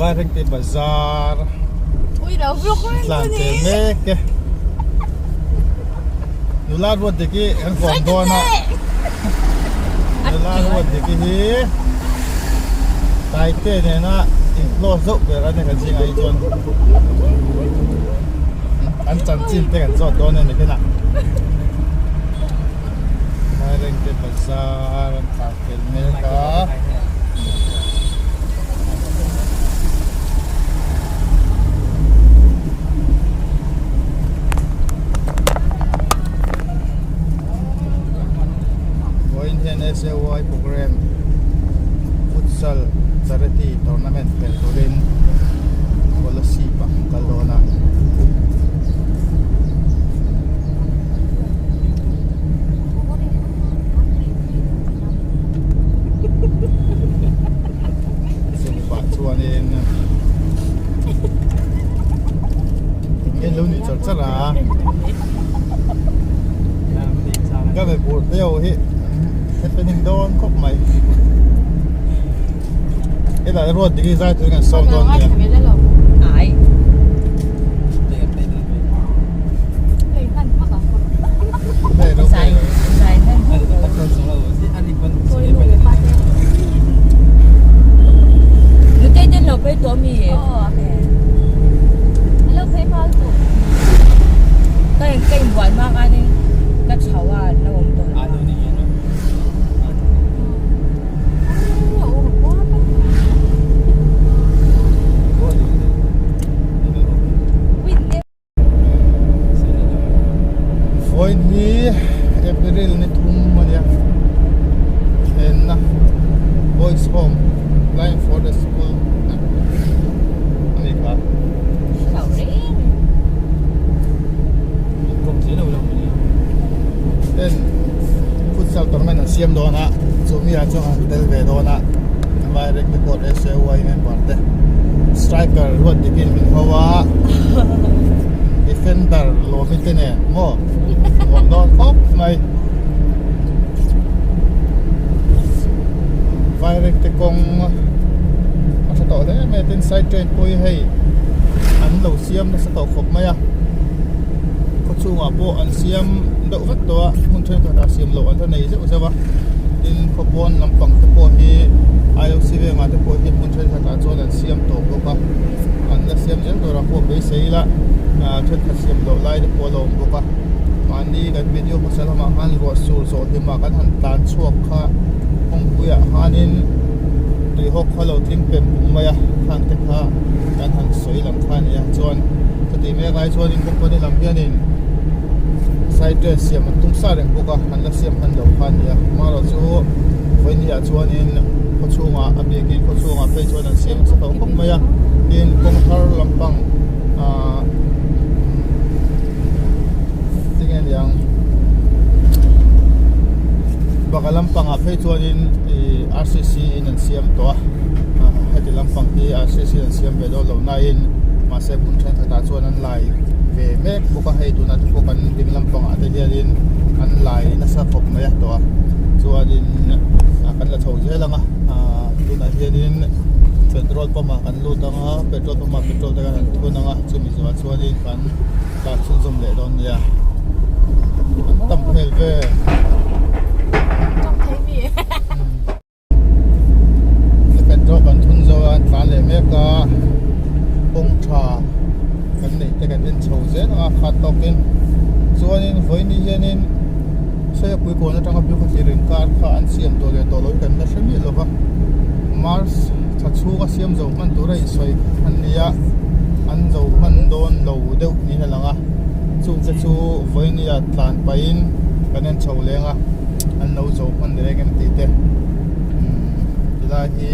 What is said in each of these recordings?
Vairengte bazar tlan tel mek e nula ruat dik hi kan kawm dawn a nula ruat dik hi taite nena in close deuh ber a ni kan zingah hi chuan an chanchin te kan zawt dawn a ni khin a Vairengte bazar an tlan tel mek a. Vawiin hian SAY programme futsal charity tournament pel turin Kolasib ah an kal dawn a. Chumi pah chuanin enge lo ni char char a ka ve bur deuh hi happening dawn khawp mai helai ruat dik hi zai turin kan sawm dawn nia. Vawiin hi April ni thum a nia thlenna boys home line for the school a ni kha ten futsal tournament an siam dawn a chumi ah chuan an tel ve dawn a direct record SAY member te striker ruat dikin min ho a defender lawmi te nen maw nuam dawn khawp mai vaireng te kawng a tha tawh hle mai tin side train pawh hi hei an lo siam nasa tawh khawp mai a khawchhungah pawh an siam deuh vek tawh a hmun thenkhatah siam loh an la nei zeuh zeuh a tin khawpawn lampang te pawh hi I_O_C vengah te pawh hi hmun thenkhatah chuan an siam tawh bawk a an la siam zel tur a pawh beisei ila thenkhat siam loh lai te pawh a la awm bawk a mahni kan video hmasa lamah khan ruah sur zawh hlimah kan han tlan chhuak kha kawngpuiah khanin tuihawk kha lo tling pem pum mai a khang te kha kan han sawi lam kha a ni a chuan chutih mek lai chuanin company lam hianin side dress siam an tum sa reng bawk a an la siam hman lo kha a ni a amaherawhchu vawinia chuanin khaw chhungah a bikin khaw chhungah phei chuan an siam nasa tawh khawp mai a tin kawng thar lampang ahh tinge niang baka lampangah phei chuanin ih R_C_C in an siam tawh a heti lampang hi R_C_C an siam ve dawn lo nain mahse hmun thenkhatah chuan an lai ve mek bawk a hei tunah te pawh kan ding lampangah te hianin an lai nasa khawp mai a tawh a chuanin kan la chho zel ang a ahh tunah hianin petrol pump ah kan lut ang a petrol pump ah petrol te kan han thun ang a chumi zawhah chuanin kan tlan chhunzawm leh dawn nia an tam hmel ve. Petrol kan thun zo a an tlan leh mek a kawng tha kan neih te kan en chho zel ang a khat tawkin chuanin vawiin hianin Sawiapui kawn atanga biak a thlir inkar kha an siam tawh leh tawh loh hi kan la hre miah lova March thla chhunga siam zo hman tura insawi an ni a an zo hman dawn lo deuh niin a lang a chung te chu vawinia tlan pahin kan en chho leng a an lo zo hman reng em tih te tilai hi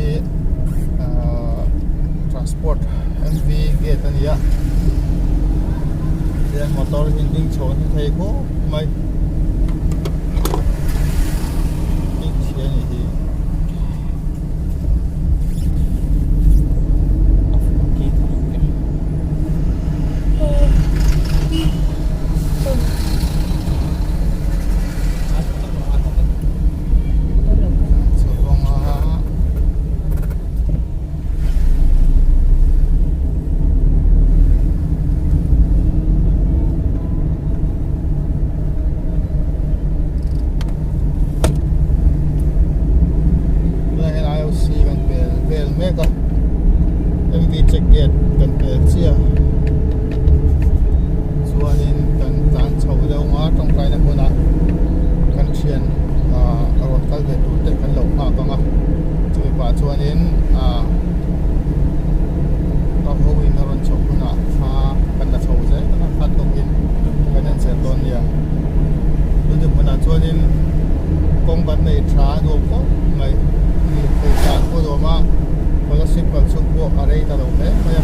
ahh transport M_V gate a ni a tihian motor hi an ding chho nasa thei khawp mai chhia a nih hi. mek a M_V check gate kan pel chiah chuanin kan tlan chho deuh ang a tawngtaina hmunah kan thian ah rawn kal ve tur te kan lo nghak ang a chumi pah chuanin ah ka ho in a rawn chhoh hunah thla kan la chho zel ang a khat tawkin kan en zel dawn nia tuni hmunah chuanin kawng kan nei tha a nuam khawp mai lirthei tlan pawh a nuam a scholarship kal chhung pawh a rei ta lo hle mai a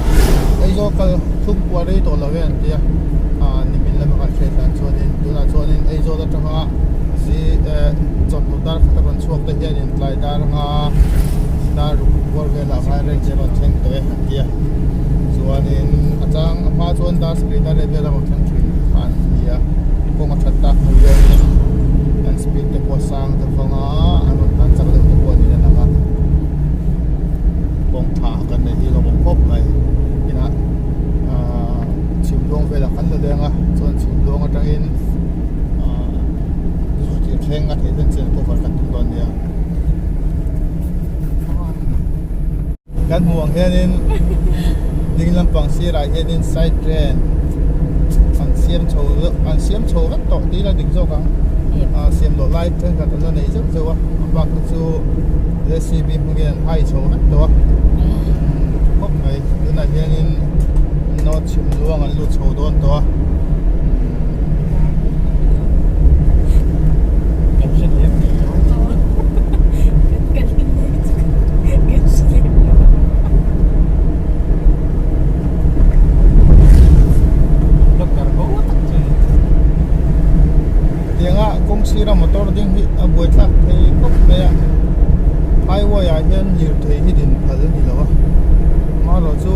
Aizawl kal chhung pawh a rei tawh lo e an tia ah nimin lama kan hriat dan chuanin tunah chuanin Aizawl atanga zi eh chawhnu dar khat a rawn chhuak te hianin tlai dar anga dar ruk kual velah khan rate a rawn thleng tawh e an tia chuanin a chang a hma chuan dar sarih dar riat vel a rawn thleng thin kha an ni a kawng a that tak hnu hianin an speed te pawh a sang deuh vang a an rawn tlan chak deuh te pawh a niin a lang a kawng tha kan neih hi a lawmawm khawp mai inah ahh chhimluang velah kan la leng a chuan chhimluang atangin ahh thil thleng a theih chen cover kan tum dawn nia. Kan hmuh ang hianin ding lampang sirah hianin side drain an siam chho an siam chho vek tawh tih ila dik zawk ang ah siam loh lai thenkhat an la nei zeuh zeuh a a bak te chu J C B hmangin an hai chho vek tawh a tha khawp mai tunah hianin north chhim luang an lut chho dawn tawh a. Tianga kawng sira motor ding hi a buaithlak thei khawp mai a highway ah hian lirthei hi din phal a ni lo a amaherawh chu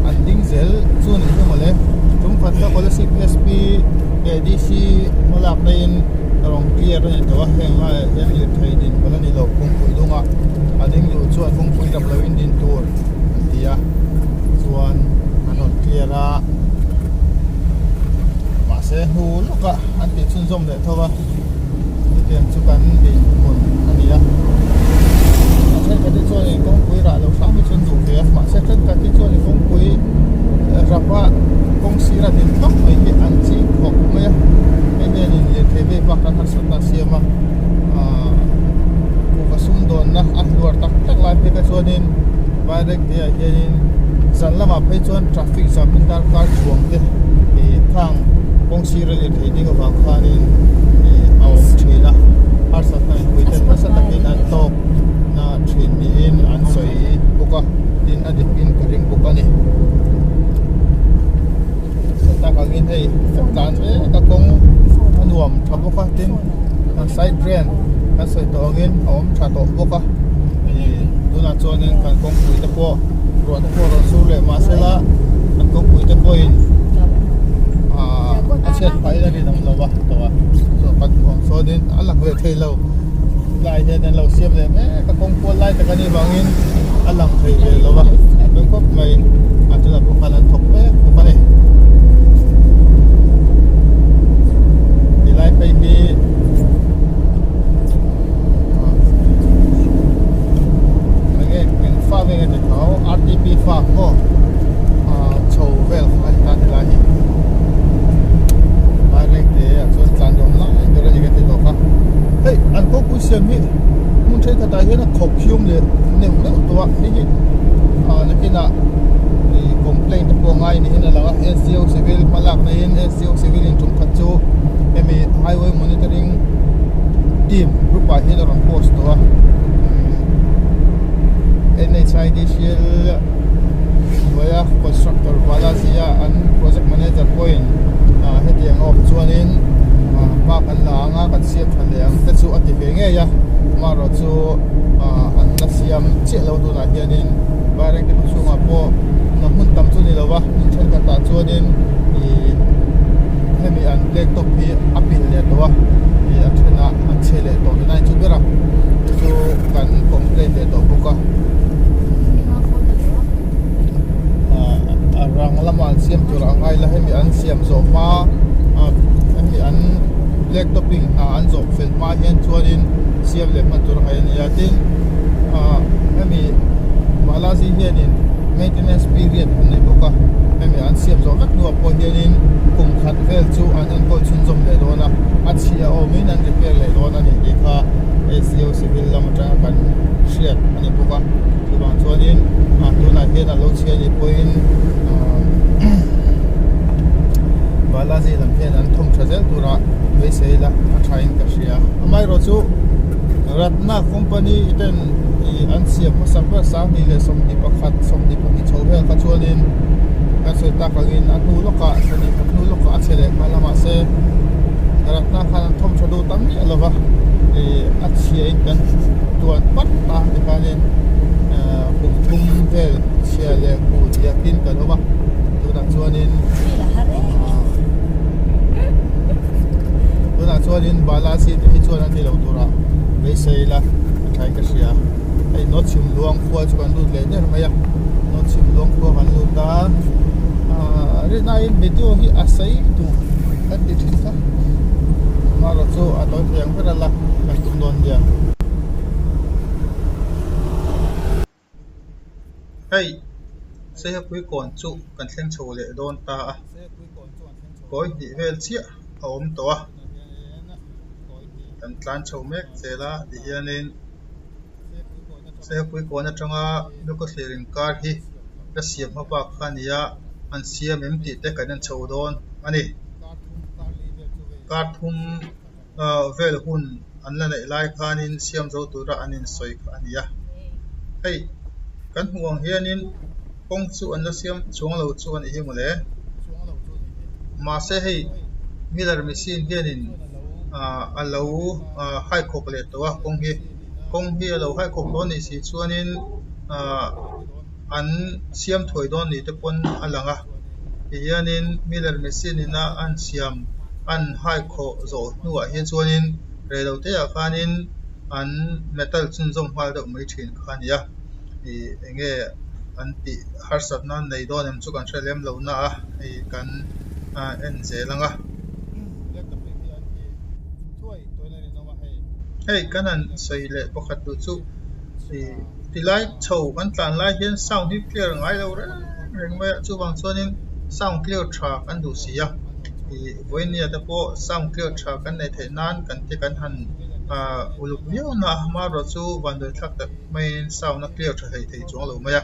an ding zel chu a nih hi mawle tum khat kha Kolasib S P leh D C hmalak naiin rawn clear a ni tawh a heng laiah hian lirthei din phal a ni lo kawngpui dungah a ding duh chuan kawngpui dap loin din tur an ti a chuan an rawn clear a mahse hnu lawkah an tih chhunzawm leh tho a chutiang chu kan dinhmun a ni a a thenkhat hi chuanin kawngpui rah lo hrang hi chu an duh ve a mahse thenkhat hi chuanin kawngpui rap a kawng sira din tawp mai hi an ching khawp mai a hei hianin lirthei vei bak an harsatna a siam a ahh kuhva sumdawnna a hluar tak tak lai phei kha chuanin vairengte ah hianin zan lamah phei chuan traffic jam in darkar chuang te ih khang kawng sira lirthei ding avang khanin ih a awm thin a harsatna mipui ten nasa takin an tawk na thin niin an sawi bawk a tin a dik in ka ring bawk a ni tak angin hei kan tlan mek a kawng a nuam tha bawk a tin side drain kan sawi tawh angin a awm tha tawh bawk a ih tunah chuanin kan kawngpui te pawh ruah te pawh rawn sur leh mahse la kan kawngpui te pawhin ah a chhiat phah in a rinawm lo va tawh a chuan kan hmuh ang sawnin a lang leh thei lo lai hian an lo siam leh mek a kawng kual lai tak a nih vangin a lang thei ve lo va pawi khawp mai a tunah pawh khan an thawk mek bawk a ni tilai phei hi enge eng farm nge ti tho R T P farm maw ah chho vel kha a ni ta tilai hi vairengte ah chuan tlan dawm lai ber a ni ka ti tawk a hei an kawngpui siam hi hmun thenkhatah hian a khawp hiam leh neuh neuh tawh a hei hi ah nakinah ih complaint te pawh a ngai niin a lang a S D O civil hma lak naiin S D O civil in tum khat chu hemi highway monitoring team group ah hian a rawn post tawh a N H I D C L hnuaia constructor Balaji a an project manager pawhin ah hetiang a awm chuanin ah hma kan la ang a kan siam tha leh ang te chu a ti ve ngei a amaherawh chu ah an la siam chiah lo tunah hianin vairengte khaw chhungah pawh hna hmun tam chu ni lo va hmun thenkhatah chuanin ih hemi an black top hi a pil leh tawh a ih a thenah a chhe leh tawh tihna chu ber a chu kan complaint leh tawh bawk a. A rang lama an siam tur a ngai la hemi an siam zawh hma ah hemi an black topping hna an zawh fel hma hian chuanin siam leh hman tur a ngai a ni a tin ah hemi. hianin maintenance period an nei bawk a, hemi an siam zawh vek hnuah pawh hianin kum khat vel chu an enkawl chhunzawm leh dawn a, a chhia awmin an repair leh dawn a ni tih kha SEO civil lam atanga kan hriat a ni bawk a, chuvang chuanin tunah hian a lo chhia anih pawhin Balaji lam hian an thawm tha zel tura beisei ila a thain ka hria. Amaherawhchu Ratna company ten ih an siam hmasak ber 20 leh 21 22 chho vel kha chuanin kan sawi tak angin a hnu lawkah 21 hnu lawkah a chhe leh nghal a mahse Ratna khan an thawm tha duh tam miah lova ih a chhia in kan tuan pat a tikhanin kum thum vel chhia leh hmuh diakin kan awm a tunah chuanin tunah chuanin Balaji te hi chuan an ti lo turah beisei ila a thain ka hria hei North chhim luang khua chu kan lut leh der mai a North chhim luang khua kan lut a ahh rinaiin video hi a sei duh kan ti thin kha amaherawh chu a tawi thei ang ber a la kan tum dawn nia. Hei Saihapuii kawn chu kan thleng chho leh dawn ta a, kawi hnih vel chiah a awm tawh a, kan tlan chho mek zel a tihianin Saihapuii kawn atanga Lukawthlir inkar hi la siam hma bak kha a ni a, an siam em tih te kan en chho dawn a ni. Kar thum vel hun an la neih lai khanin siam zo tura an insawi kha a ni a. Hei kan hmuh ang hianin kawng chu an la siam chuang lo chu a nih hi mawle. Mahse hei miller machine hianin ah a lo hai khawk leh tawh a kawng hi. Kawng hi a lo hai khawk tawh a nih si chuanin ah an siam thuai dawn ni te pawn a lang a tihianin miller machine ina an siam an hai khawh zawh hnuah hian chuanin reilote ah khanin an metal chhunzawm nghal deuh mai thin kha a ni a ih eng nge an tih harsatna an nei dawn em chu kan hre lem lo na a hei kan en zel ang a. Hei kan han sawi leh pakhat duh chu ih tilai chho kan tlan lai hian sound hi clear ngai lo reng reng mai a chuvang chuanin sound clear tha kan duh si a ih vawinia te pawh sound clear tha kan neih theih nan kan te kan han ah uluk viau na a hmarawh chu vanduai thlak tak maiin sound a clear tha hlei thei chuang lo mai a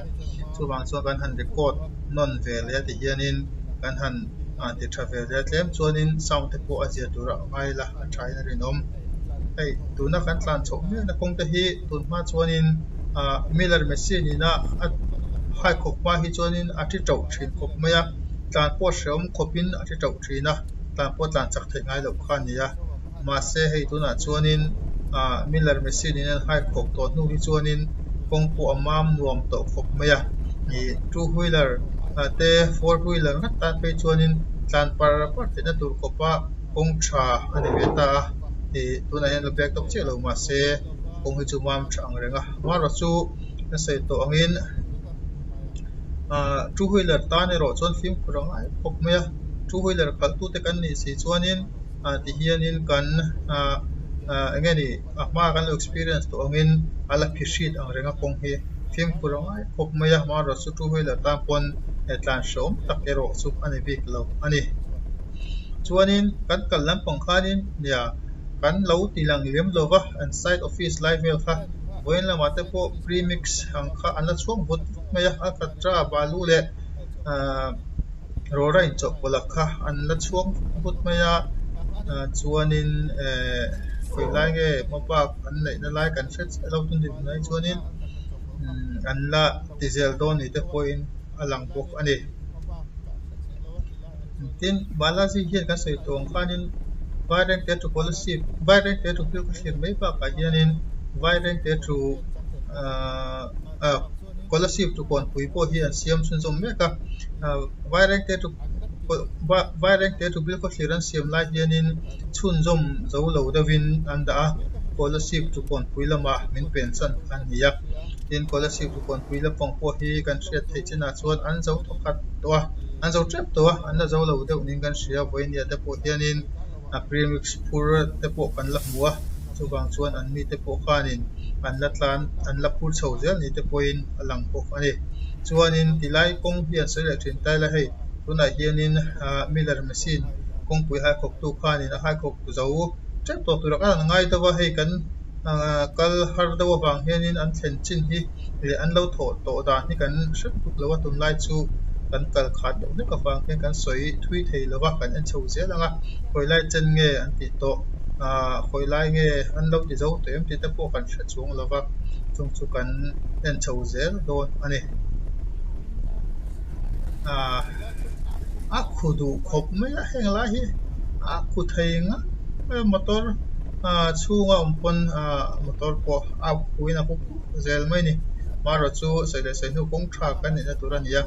chuvang chuan kan han record nawn ve leh a ti hianin kan han ah ti tha ve leh a tlem chuanin sound te pawh a zia tur a ngai la a thain a rinawm hei tuna kan tlan chhoh miahna kawng te hi tun hma chuanin ah miller machine ina a hai khawp hma hi chuanin a thi tauh thin khawp mai a tlan pawh hrehawm khawpin a thi tauh thin a tlan pawh tlan chak theih ngai loh kha a ni a mahse hei tunah chuanin ah miller machine in an hai khawp tawh hnu hi chuanin kawng pawh a mam nuam tawh khawp mai a ih two wheeler te four wheeler ngat tan phei chuanin tlan par par theihna tur khawpa kawng tha a ni ve ta a ih tunah hian la back tawk chiah lo mahse kawng hi chu mam tha ang reng a amaherawh chu ka sawi tawh angin ah two wheeler tan erawh chuan fimkhur a ngai khawp mai a two wheeler khalh tute kan nih si chuanin ah ti hianin kan ah ah eng nge ni a hma kan lo experience tawh angin a la phihrit ang reng a kawng hi fimkhur a ngai khawp mai a amaherawh chu two wheeler tan pawn tlan hrehawm tak erawh chu a ni bik lo a ni. Chuanin kan kal lampang khanin nia kan lo ti lang lem lo va an side office lai vel kha vawiin lamah te pawh premix ang kha an la chhuak vut vut mai a alkatra balu leh ahh rawra inchawhpawlh kha an la chhuak vut mai a chuanin ehh khawi lai nge hmabak an neihna lai kan hre chiah lo tun dinhmun ah hi chuanin an la ti zel dawn ni te pawhin a lang bawk a ni. Tin, Balaji hian kan sawi tawh ang khanin Vairengte to Kolasib, Vairengte to Bilkhawthlir mai bakah hianin Vairengte to ahh ah Kolasib to Kawnpui pawh hi an siam chhunzawm mek a. Vairengte to Vairengte to Bilkhawthlir an siam lai hianin chhunzawm zo lo deuhin an dah a, Kolasib to Kawnpui lamah min pen chan kha a ni a. Tin, Kolasib to Kawnpui lampang pawh hi kan hriat theih chinah chuan an zo thawkhat tawh a. An zo tep tawh a, an la zo lo deuh niin kan hria. Vawinia te pawh hianin a premix phur te pawh kan la hmu a, chuvang chuan an mite pawh khanin an la tlan an la phur chho zel ni te pawhin a lang bawk a ni. Chuanin tilai kawng hi an sawi leh thin ta ila hei tunah hianin ahh miller machine kawngpui haikhawktu khanin a haikhawk zo tep tawh tur ah khan an ngai deuh a hei kan ahh kal har deuh avang hianin an thlen chin hi leh an lo thawh tawh dan hi kan hre lutuk lo a tunlai chu kan kal khat deuh hlek avang hian kan sawi thui thei lo va kan en chho zel ang a khawi lai chen nge an tih tawh ahh khawi lai nge an lo ti zo tawh em tih te pawh kan hre chuang lo va chung chu kan en chho zel dawn a ni ahh a khu duh khawp mai a heng lai hi a khu thei ngang mai a motor ahh chhunga awm pawn ahh motor pawh a khuin a khup zel mai a ni marawh chu sawi leh sawi hnu kawng tha kan neihna tur a ni a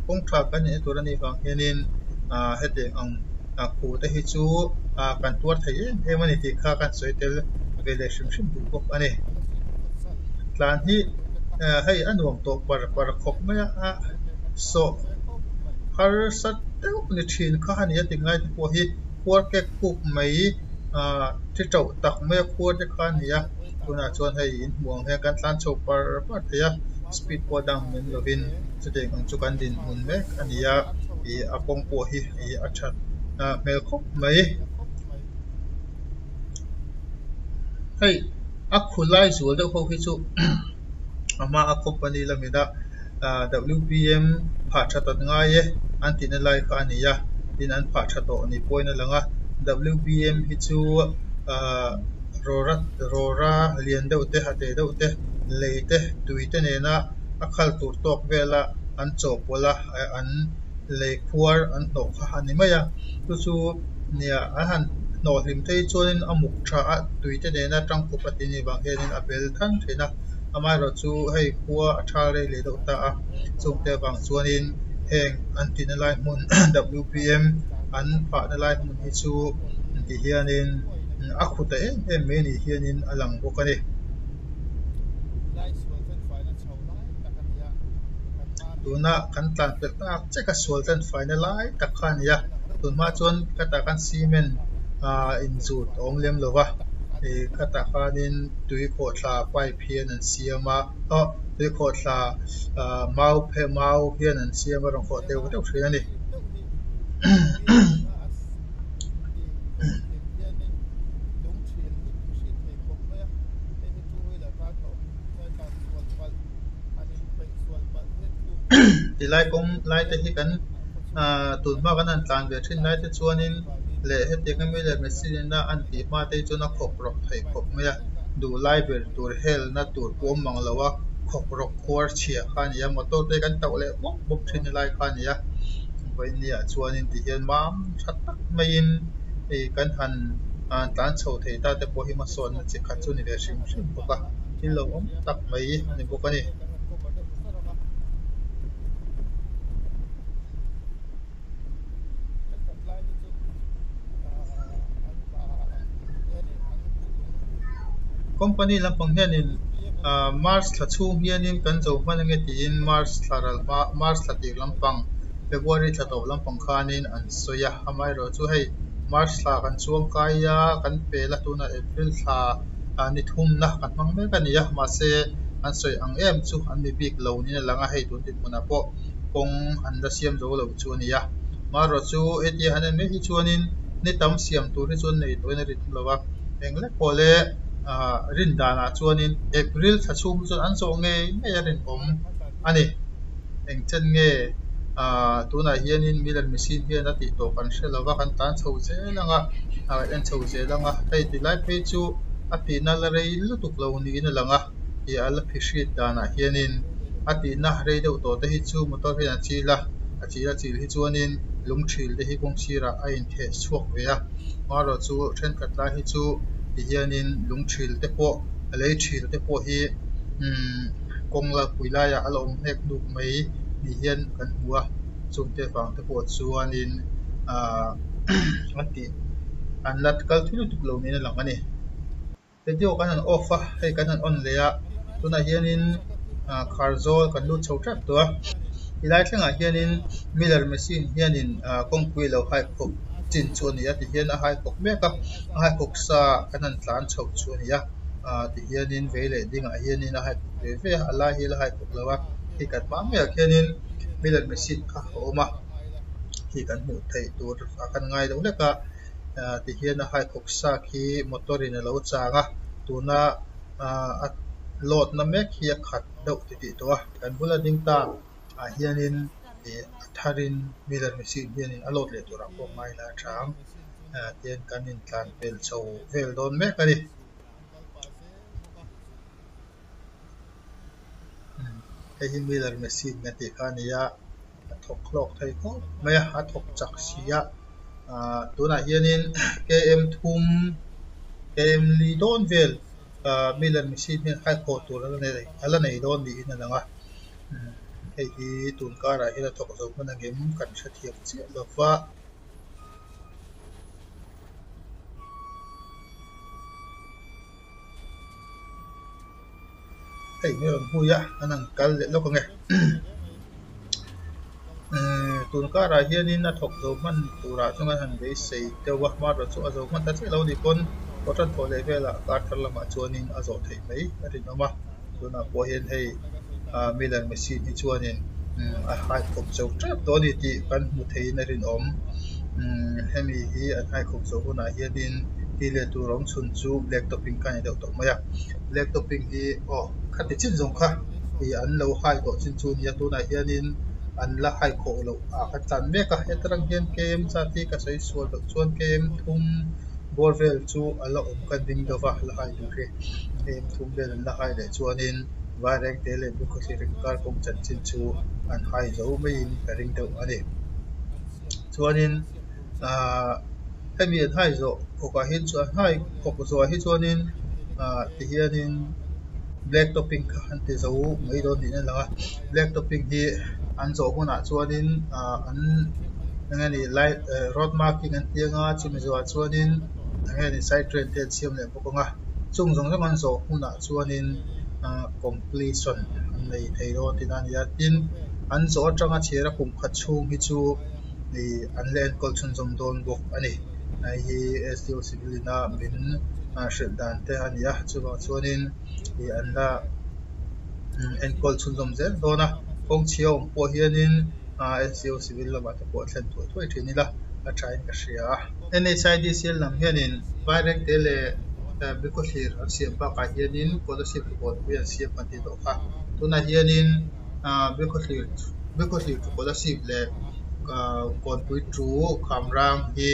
kawng tha kan neihna tur a nih vang hianin ahh hetiang ang khu te hi chu ah kan tuar thei em em a ni tih kha kan sawi tel ve leh hrim hrim duh bawk a ni. Tlan hi hei a nuam tawh par par khawp mai a sawh harsa deuh ni thin kha a ni a ti ngai te pawh hi khuar kek kuk mai ah thi tauh tak mai a khuar te kha a ni a tunah chuan hei in hmuh ang hian kan tlan chho par par thei a speed pawh dang lem lovin chutiang ang chu kan dinhmun mek a ni a ih a kawng pawh hi ih a that hmel khawp mai. Hei a khu lai zual deuh ho hi chu a hma a company lamina ah W P M phah tha tat ngai e an tihna lai kha a ni a tin an phah tha tawh ni pawhin a lang a W P M hi chu ah rawra rawra lian deuh te a te deuh te lei te tui te nena a khal tur tawk vela an chawhpawlh a an lei khuar an hnawh kha a ni mai a chu chu nia an han hnawh hlim phei chuanin a muk tha a tui te nena tangkawp a tih ni vang hianin a bel than thin a amaherawhchu hei khua a tha rei leh deuh ta a chungte avang chuanin heng an tihna lai hmun W P M an phahna lai hmun hi chu ti hianin a khu ta em em mai ni hianin a lang bawk a ni. Tuna kan tlan pelh tak che ka sual tan faina lai tak kha a ni a tunhma chuan khatah khan cement ah inzut a awm lem lo va ih khatah khanin tui khawhthla pipe hian an siam a aw tui khawhthla ah mau phe mau hian an siam a rawn khawh deuh deuh thin a ni. Tilai kawng lai te hi kan ahh tun hma kan han tlan ve thin lai te chuanin leh hetiang ami leh machine ina an tih hma te hi chuan a khawk rawk theih khawp mai a duh lai ber tur helna tur pawh awm mang lo a khawk rawk khuar chhia kha a ni a motor te kan tauh leh bawp bawp thin lai kha a ni a vawiin ah chuanin tihian mam tha tak maiin hei kan han tlan chho thei ta te pawh hi hmasawnna chi khat chu a ni ve hrim hrim bawk a thil lo awm tak mai a ni bawk a ni. Company lampang hianin ah march thla chhung hianin kan zo hman ange tiin march thla ral hma march thla tir lampang february thla tawp lampang khanin an sawi a amaherawhchu hei march thla kan chuang kai a kan pel a tunah april thla ah ni thumna kan hmang mek a ni a mahse an sawi ang em chu an ni bik lo niin a lang a hei tun dinhmunah pawh kawng an la siam zo lo chu a ni a marawh chu hetia han en mek hi chuanin ni tam siam tur hi chuan nei tawhin a rin lo a eng lek pawh le ah rin danah chuanin april thla chhung hi chuan an zawh ngei ngei a rinawm a ni eng chen nge ah tunah hianin miller machine hian a tih tawh kan hre lo va kan tan chho zel ang a ah en chho zel ang a hei ti lai phei chu a tihna la rei lutuk lo niin a lang a ih a la phihrit danah hianin a tihna rei deuh tawh te hi chu motor hian a chil a a chil a chil hi chuanin lung thil te hi kawng sirah a intheh chhuak ve a marawh chu thenkhat lai hi chu ti hianin lung thil te pawh a lei thil te pawh hi umm kawng lakpui laiah a la awm hnek hnuk mai ni hian kan hmu a chungte vang te pawh chuanin ahh an tih an la kal thui lutuk lo niin a lang a ni. Radio kan han off a hei kan han on leh a tunah hianin ah kharzawl kan lut chho tep tawh a tilai thlengah hianin miller machine hianin ah kawngpui a lo hai khawp chin chu a ni a tihian a hai khawp mek a a hai khawp sa kan han tlan chho chu a ni a. ah ti hianin vei leh dingah hianin a hai khawk ve ve a a lai hi a la hai khawk lo a khi kan hma maiah khianin miller machine kha a awm a khi kan hmuh theih tur a kan ngai lo hlek a ah ti hian a hai khawk sa khi motor in a lo chang a tuna ah a load na mek hi a khat deuh titih tawh a kan bula ding ta ah hianin ih a tharin miller machine hianin a load leh turah pawh ngai la a chang ah tihian kan intlan pel chho vel dawn mek a ni. Hei hi miller machine kan tih kha a ni a a thawk hlawk thei khawp mai a a thawk chak si a ah tunah hianin km thum km li dawn vel ah miller machine hian hai khawh tur a la nei a la nei dawn niin a lang a hei hi tun karah hian a thawk zo hman angem kan hrethiam chiah lo va. Hei hi a rawn hui a an han kal leh lawk ange eee tun karah hianin a thawk zo hman turah chuan an han beisei deuh a hmanraw chu a zo hman ta chiah lo a nih pawn kawhhran thawh leh velah kar thar lamah chuanin a zawh theih mai a rinawm a tunah pawh hian hei ah miller machine hi chuanin a hai khawp zo tep tawh a ni tih kan hmu theiin a rinawm umm hemi hi an hai khawp zawh hunah hianin tih leh tur awm chhun chu black topping kha a ni deuh tawh mai a black topping hi aw khati chin zawng kha ih an lo hai tawh chin chu a nia tunah hianin an la hai khawh loh ah kha tan mek a heta tang hian km zat hi ka sawi sual loh chuan km thum bawr vel chu a la awm ka ding deuh va la hai tur hi km thum vel an la hai leh chuanin Vairengte leh Bukkhawthlir inkar kawng chanchin chu an hai zo maiin ka ring deuh a ni. Chuanin ahh hemi an hai zawh khawkah hi chuan an hai khawk zawhah hi chuanin ahh tihianin black topping kha an ti zo mai dawn niin a lang a black topping hi an zawh hunah chuanin ahh an eng nge ni light road marking an ti anga chumi zawhah chuanin eng nge ni side drain te an siam leh bawk ang a chung zawng zawng an zawh hunah chuanin ahh completion an nei thei dawn tihna a ni a tin an zawh atanga chhiar a kum khat chhung hi chu ih an la enkawl chhunzawm dawn bawk a ni hei hi S D O civil in a min hrilh dan te a ni a chuvang chuanin ih an la enkawl chhunzawm zel dawn a kawng chhia awm pawh hianin ah S D O civil lamah te pawh a thlen thuai thuai thin ila a tha in ka hria a. N H I D C L lam hianin Vairengte leh Bikawthlir an siam bakah hianin Kolasib Tukawnpui an siam kan tih tawh kha. Tunah hianin Bikawthlir Bikawthlir chu Kolasib leh Kawnpui chu Khamrang hi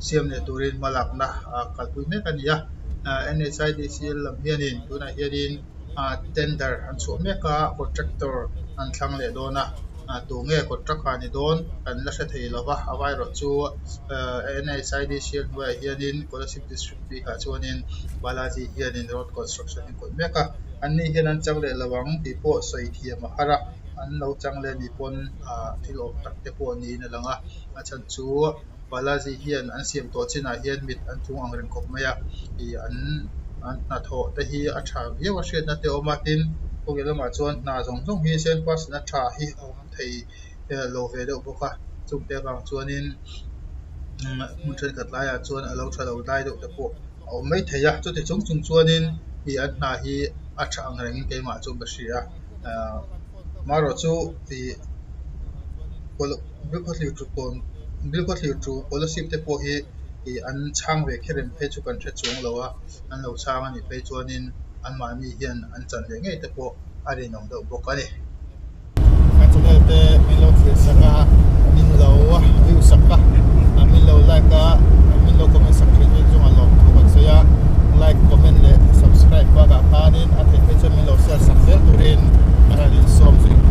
siam leh turin hmalakna kalpui mek a ni a. N H I D C L lam hianin tunah hianin tender an chhuah mek a, contractor an thlang leh dawn a. Tunge contract ha ni dawn kan la hre thei lo va, a vairawh chu N H I D C L hnuaiah hianin Kolasib District bikah chuanin Balaji hianin road construction hi a kawih mek a, anni hian an chang leh lo ang tih pawh sawi thiam a har a, an lo chang leh anih pawn thil awm tak te pawh niin a lang a, a chhan chu Balaji hian an siam tawh chinah hian mit an tlung ang reng khawp mai a, ih an an hnathawh te hi a tha viau a hriatna te a awm a, tin khawvel lamah chuan hna zawng zawng hi cent percent a tha hi a awm thei lo ve deuh bawk a, chungte avang chuanin hmun thenkhat laiah chuan a lo tha lo lai deuh te pawh a awm mai thei a, chuti chung chung chuanin ih an hna hi a tha ang rengin keimah chuan ka hria a, marawh chu ih Bilkhawthlir chu Kolasib te pawh hi ih an chhang ve kher em phei chu kan hre chuang lo a, an lo chhang a nih phei chuanin anmahni hian an chan leh ngei te pawh a rinawm deuh bawk a ni. Ka channel te min lo thlir sak a, min lo view sak a, min lo like a, min lo comment sak thin hi chungah lawmthu kan sawi a, like, comment leh subscribe bakah khanin a theih phei chuan min lo share sak zel turin ka rawn insawm zui nghal.